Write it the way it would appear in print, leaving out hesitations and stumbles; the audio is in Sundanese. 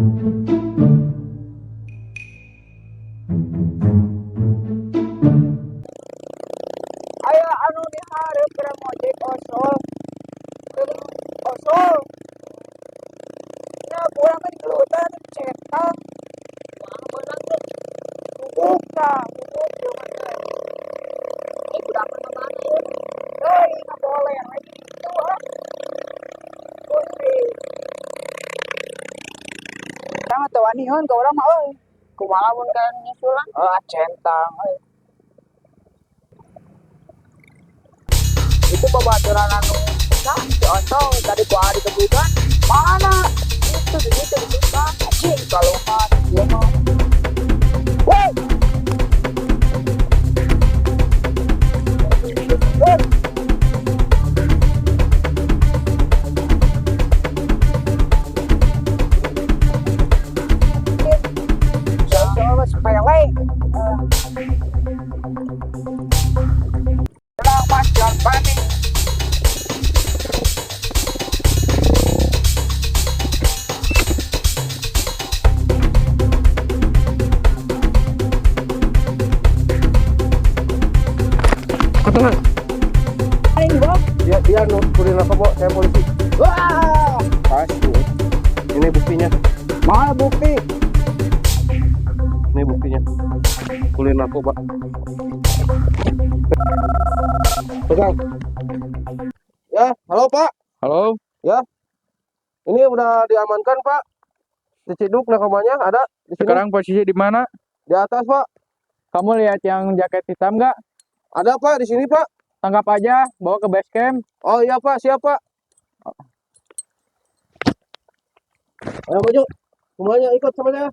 Aya anu dihareup keur ngojek osol. Osol. Nah, kurang mah digelutan centang. Wah, beunang teh. Guguk tah, guguk ieu mah teh. Eh, budak mah mana ieu? Euy, ngaboler lagi kitu ah. Gusti. Tah teu waniheun ka urang mah euy. Kumaha mun kalian nyusulan? Ah, centang euy. Itu babaturan anu nah, si Otong tadi ku Adi kebukan. Mana? Itu di situ di tukang. Anjing kalau mah ieu mah. Woi. Woi. Coba sepele. Tenang Mas, jangan panik. Kau tenang. Paling gua. Dia dia kurir narkoba, saya polisi. Wah, Pasti. Ini buktinya. Mana bukti? Ini buktinya. Kulir narkoba. Pegang. Ya, halo Pak. Halo. Ya. Ini udah diamankan Pak. Diciduk narkobanya ada di sini. Sekarang posisi di mana? Di atas Pak. Kamu lihat yang jaket hitam nggak? Ada Pak di sini Pak. Tangkap aja, bawa ke base camp. Oh iya Pak, siap Pak. Ayo maju. Semuanya ikut sama saya.